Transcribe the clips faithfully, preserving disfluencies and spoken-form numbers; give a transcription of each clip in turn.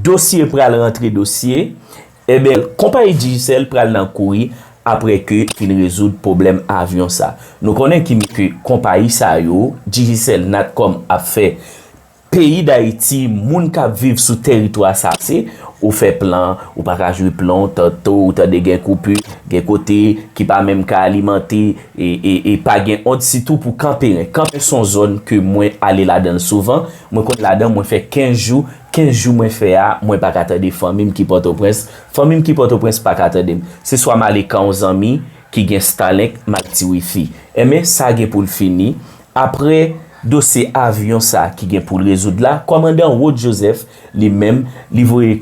Dosye pral rantre dosye. Ebyen, konpayi Digicel pral nan kouri apre ke fin rezoud pwoblèm avyon sa. Nou konnen ki ke konpayi sa yo, Digicel, Natcom, ap fè peyi Dayiti, moun k ap viv sou teritwa sa, se ou fè plan, ou pa ka jwe plan, tanto ou tande gen koupi, gen kote ki pa menm ka alimante, e, e, e pa gen òd, sitou pou Kanperen. Kanperen se yon zòn ke mwen ale ladan l souvan. Mwen konn ladan, mwen fè kenz jou. Kenz jou mwen fè a, mwen pa ka tande fanmi m ki Pòtoprens. Fanmi m ki Pòtoprens pa ka tande m. Se swa m ale kay yon zanmi ki gen Starlink, m al ti wifi. Enben, sa gen pou l fini. Apre dosye avyon sa ki gen pou l rezoud la, kòmandan Rod Joseph, li menm, li voye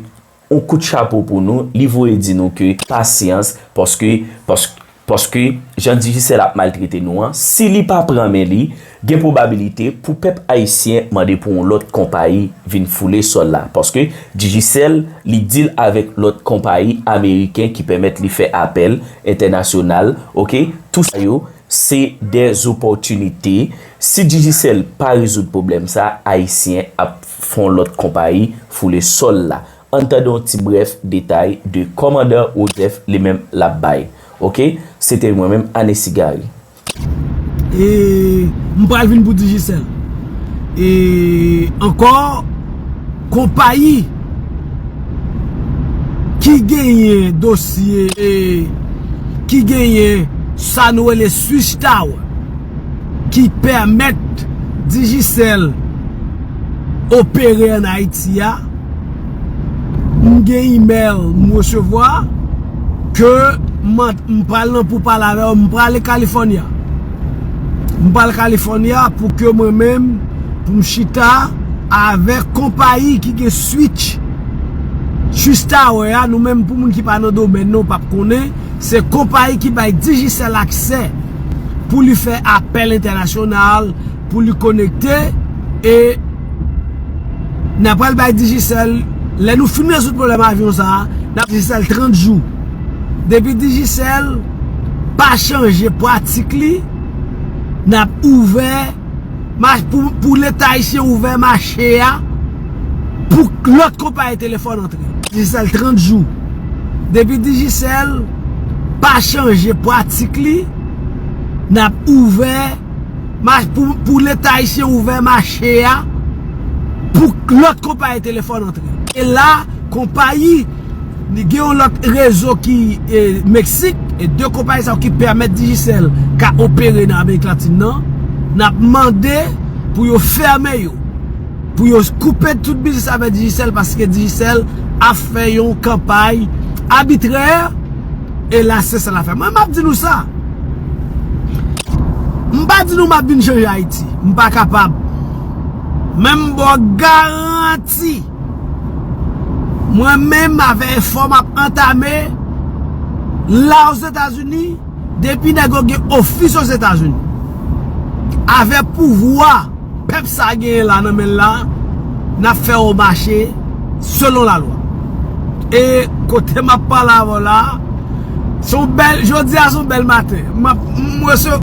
yon kout chapo pou nou, li voye di nou ke pasyans, paske, paske, paske jan Digicel ap maltrete nou an, si li pa pran men li, gen pwobabilite pou pèp ayisyen mande pou yon lòt konpayi vin foule sòl la. Paske Digicel, li deal avèk lòt konpayi ameriken ki pèmèt li fè apèl entènasyonal, oke? Tou sa yo, se de opòtinite. Si Digicel pa rezoud pwoblèm sa, ayisyen ap fè yon lòt konpayi foule sòl la. Ann tande yon ti brèf detay de kòmandan Joseph li menm l ap bay. Oke? Se te mwen menm, Anesi Gary. E m pral vin pou Digicel. E ankò, konpayi ki genyen dosye, e ki genyen sa nou rele Switch Tower, ki pèmèt Digicel opere ann Ayiti a, m gen imèl m resevwa ke m, m pral nan pou pale avè yo, m prale California. M pral California pou ke mwen menm, pou m chita avèk konpayi ki gen Switch. Switch Tower a, nou menm, pou moun ki pa nan domèn nan, ou p ap konnen, se konpayi ki bay Digicel aksè pou li fè apèl entènasyonal, pou li konekte, e n ap pral bay Digicel, lè nou fin rezoud pwoblèm avyon sa a, n ap Digicel trant jou. Depi Digicel pa chanje pratik li, n ap ouvè mach-, pou, pou Leta ayisyen ouvè mache a pou lòt konpayi telefòn antre. Digicel trant jou. Depi Digicel pa chanje pratik li, n ap ouvè mach-, pou, pou Leta ayisyen ouvè mache a pou lòt konpayi telefòn antre. E la, konpayi, li gen yon lòt rezo ki, e, Meksik, e de konpayi sa yo ki pèmèt Digicel ka opere nan Amerik Latin nan, n ap mande pou yo fèmen yo, pou yo koupe tout biznis avèk Digicel, paske Digicel ap fè yon kanpay abitrè, e la se sa l ap fè. Mwen, m ap di nou sa. M pa di nou m ap vin chanje Ayiti. M pa kapab. Men m ba w garanti. Mwen menm, avèk efò m ap antame la Ozetazini, depi nèg yo gen ofis Ozetazini, avèk pouvwa pèp sa genyen la nan men l la, n ap fè yo mache selon lalwa. E kote m ap pale avè w la, se yon bèl, jodi a se yon bèl maten. M ap, m resevwa